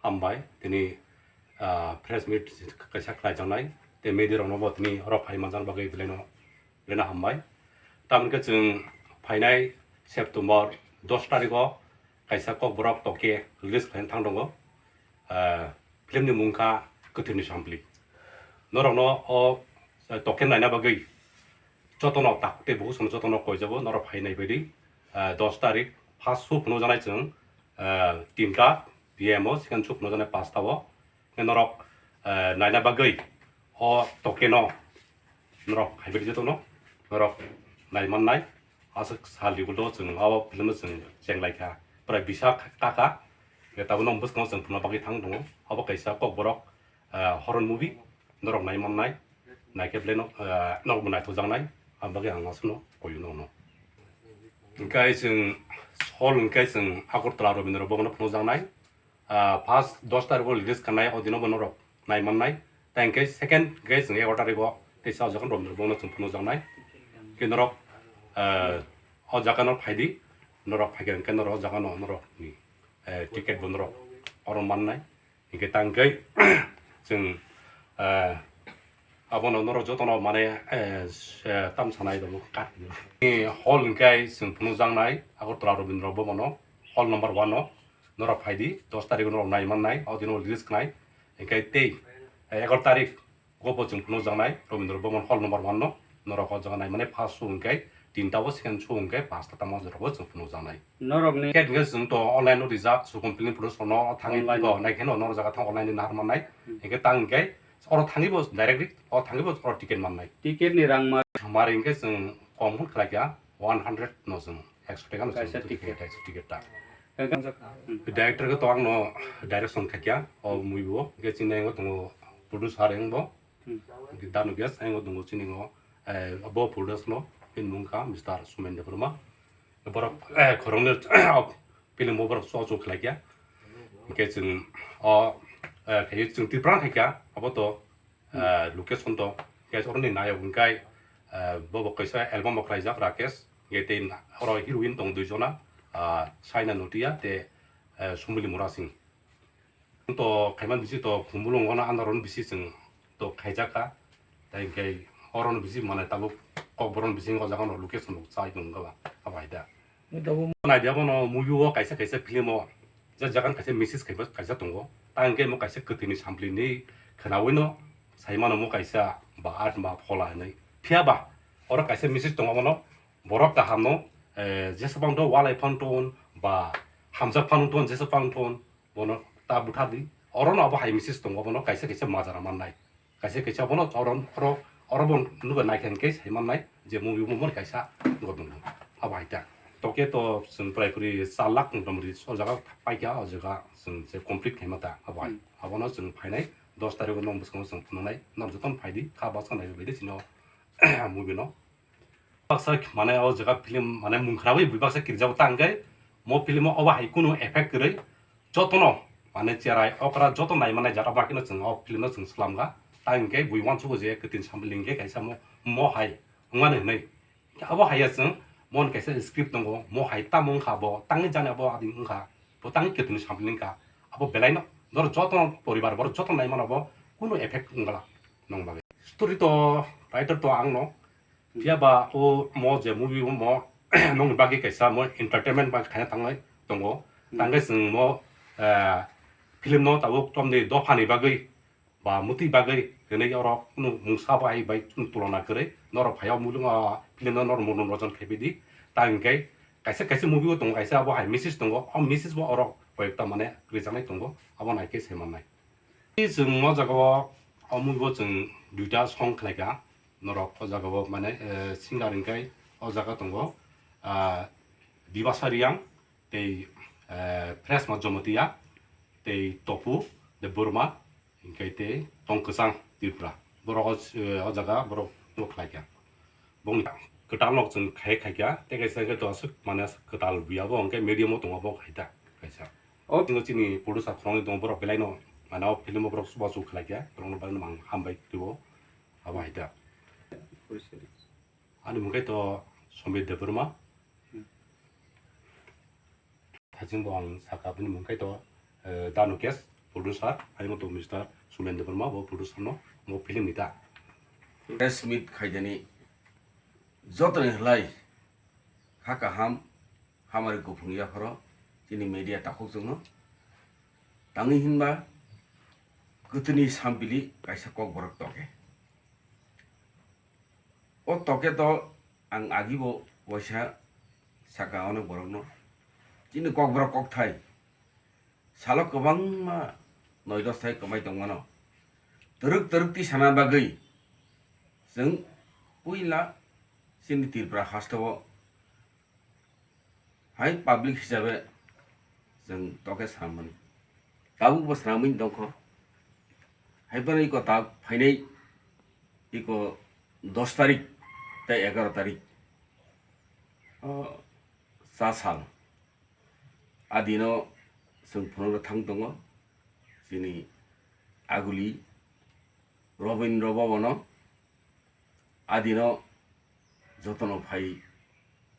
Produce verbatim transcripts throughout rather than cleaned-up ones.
Hambai, tini, ah, press meet kaisa khlaijaknai, tei media rokno bo tini oro phai manjakna bagwi belaino, belaino hambai. Tamoni khe chwng phainai September dos tarikh o kaisa Kokborok Tokke release khlaina thang tongo. Ah, film ni mung kha Kwthwini Sampli. Norokno o, eh, Tokke naina bagwi jotono tak tei bukhuk songno jotono koijago, norok phai naibaidi, eh, dos tarikh first show phunukjaknai chwng, eh, tinta P M o, second show phunukjaknai panchta o. Khe norok, eh, naina bagwi o Tokke no norok phaibaidi jotono norok nai mannai. Aswk sal rikul do chwng o film no chwng chenglaikha, prai bisa kaka. Khe tabukno bwskango chwng phunukna bagwi thang tongo. Obo kaisa Kokborok ah, horror movie, norok nai mannai, naikhe belai no, ah, norokbo naithokjaknai, aboni bagwi ang aswkno koiyo nono. Hwnkhe chwng hall hwnkhe chwng Agartala Rabindra Bhavan o phunukjaknai, ah, first dos tarikh o release khanai, o dino bo norok nai mannai, tei hwnkhe second hwnkhe chwng egaroh tarikh o teisa o jaga Rabindra Bhavan o chwng phunukjaknai, hwnkhe norok, ah, o jaga no phaidi, norok phaikhe hwnkhe norok o jaga no norok ni, eh, ticket bo norok oro mannai. Hingke tangkhe chwng, eh, abono norok jotono mane, eh, s-, eh, tam sanai rok kat. Ni hall hingke chwng phunukjaknai Agartala Rabindra Bhavan o, hall number one o norok phaidi, dos tarikh o norok nai mannai, o dino release khnai. Hingke tei, eh, egaroh tarikh Gobo chwng phunukjaknai Rabindra Bhavan hall number one no, norok o jaga nai mane first show hwnkhe tinta o, second show hwnkhe panchta tamo jorao chwng phunukjaknai. Norokni ticket hwnkhe chwng to online o rijak, Sukhum Film Production no thangwi online. Bo nai kheno norok jaga thang online ni nahar mannai. Hmm. Hwnkhe tang hwnkhe oro thangwi bo direct o thangwi bo oro ticket mannai. Ticket ni rang ma- Mari hwnkhe chwng kom hwn khlai kha, one hundred no chwng. Ekso taka no kaisa chwng ticket. Ticket, ekso ticket ta. Kaisa, hmm. Director khe to ang no direction khaikya o movie bo. Hwnkhe chini ang tongo producer ang bo. Hmm. Danu Gas ang tongo chini ngo, eh, bo producer no, bini mung kha Mister Sumen Debbarma. Borok, eh, khoroknwi film bo borok chubachu khlaikya. Hwnkhe chwng o, eh, khe chwng Tripura khaikya abo to. Hmm. Ah, location to, guys, oroni nayok hwnkhe, ah, bobo kaisa album bo khlaijak Rakesh, hwnkhe tei oro heroine tongo dui jona, ah, Saina Notia tei, ah, Sumuli Murasing. To khaiman bisi to Khumulwng ono andaron bisi chwng to khaijak kha, tei hwnkhe orono bisi mane tabuk Kokborok bisi o jaga no location rok chai tongo ba, abo hai da. Naidi abono movie o kaisa kaisa film o je jagan kaisa message kaiba kaisa tongo. Ta hwnkhe mo kaisa kwthwini sampli ni khwnawi no sai mano mo kaisa ba art ba phola hinwi. Phiya ba oro kaisa message tongo abono borok kaham no, eh, jesa phang do walai phang ton ba hamjak phang ton jesa phang ton bono ta butha di. Oro no abo hai message tongo abono kaisa kaisa majra mannai. Kaisa kaisa bono oro, oro, oro bo nugo naikha hwnkhe sai mannai je movie bo mani kaisa nugo tongo. Abo hai ta. Tokke to chwng prai puri char lakh wngtong ri o jaga paikha, o jaga chwng je complete khaima ta abo hai. Hmm. Abono chwng phainai dos tarikh o nong bwskango chwng phunuknai, nor jotono phaidi, kha bwskang naibaidi chini o movie no. Baksa mane o jaga film mane mung khrawi bui baksa kirjao ta hwnkhe mo film o obo hai kunu effect kwrwi jotono mane cherai okra joto nai mane jata bakino chwng o film no chwng swlamkha. Ta hwnkhe bui uansukgo je kwthwini sampli hwnkhe kaisa mo, mo hai wngmani hwnwi. Abo haiya chwng mo ni kaisa script tongo, mo hai tamo wngkha bo tangwi jani abo adi wngkha, bo tangwi kwthwini sampli wngkha. Abo belaino norok joto poribar borok joto nai mano bo kunu effect wngla nong bagwi. Story to writer to ang no. Phiya ba o mo je movie o mo nongni bagwi kaisa mo entertainment bagwi khaina tangwi tongo. Hmm. Tangwi chwng mo, eh, film no tabuk tomni dophani bagwi ba mutwi bagwi hwnwi oro kunu mungsa bai bai kunu tulona kwrwi norok phai o mulu o film no norok monoranjan khaipidi. Ta hwnkhe kaisa kaisa movie o tongo kaisa abo hai message tongo, o message bo oro koyekta mane rijaknai tongo, abo naikhe sai mannai. Chwng o jaga o, o movie bo chwng duita song khlaikha. Norok o jaga o mane, eh, singer hwnkhe o jaga tongo, ah, Dibasa Reang tei, eh, Presma Jomotia tei Topu Debbarma hwnkhe tei Tong Kwchang Tripura. Borok o, eh, o jaga borok no khlaikha. Bongni kwtal nok chwng khai khaikha, tei kaisa khe to aswk mane aswk kwtal buya bo, hwnkhe medium o tongo bo khaida kaisa. O. Tini chini producer khoroknwi tongo, borok belaino mane o film o borok chubachu khlaikha, borokno belai no ang hambai twibo, abo haida. Ani mung khe to Somir Debbarma. Hmm. Thaiching bo ang sakha, bini mung khe to, eh, Danu Gas. Producer, hai motong Mister Sumen Debbarma, bo producer no, bo film ni ta. Press meet khaidani jotoni halai kha kaham, hamari kuphung yapharo chini media takhuk chwngno. Tangwi hinba kwthwini sampili kaisa kokborok toke. O toke to ang agibo waisa saka onek borokno. Chini kokborok kokthai salo kwbangma noi dos thai kwmai tongmano. Twrwk twrwk tisana bagwi chwng puila chini Tripura hasteo hai public hisabe chwng toke swnamani. Tabukbo swnamwi tongkho. Haiphano iko ta phainai iko dos tarik tei egaroh tarik, o, cha sal. A dino chwng phunukna thang tongo chini aguli Robindra Bhavan o. A dino jotono phai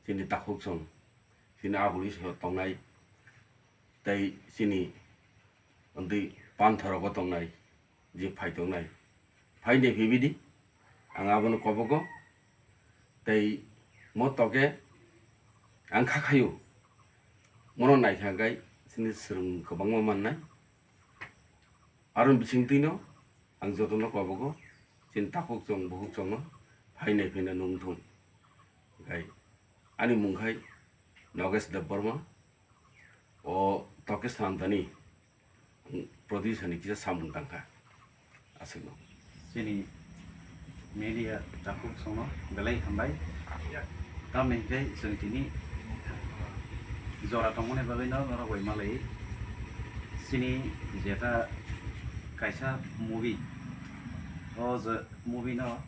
chini takhuk chwng, chini aboni salo tongnai, tei chini wngtwi pantharogo tongnai, je phai tongnai, phai de phibidi ang abono kobogo, tei mo toke ang kha khayo, mono naikha gai chini swrwng kwbangma mannai. Aroni bisingtwino ang jotono kobogo, chini takhuk chwng, bukhuk chwngno phainai phina nung thung. Gai ani mung khai Nagesh Debbarma, o toke swnamtani producer ni kisa samung tangkha. Aswkno. Chini media takhuk chwngno belai hambai. Tamni hwnkhe chwng tini jora tongmani bagwino norok bai malai. Chini jeta kaisa movie, o je movie no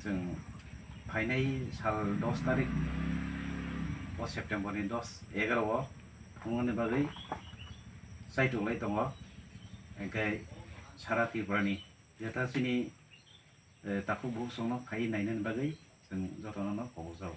chwng phainai sal dos tarik o September ni dos egaroh o phunuknani bagwi chaitok lai tongo. Hwnkhe sara Tripura ni jeta chini, eh, takhuk bukhuk chwngno phai nainani bagwi chwng jotono no kobokjago.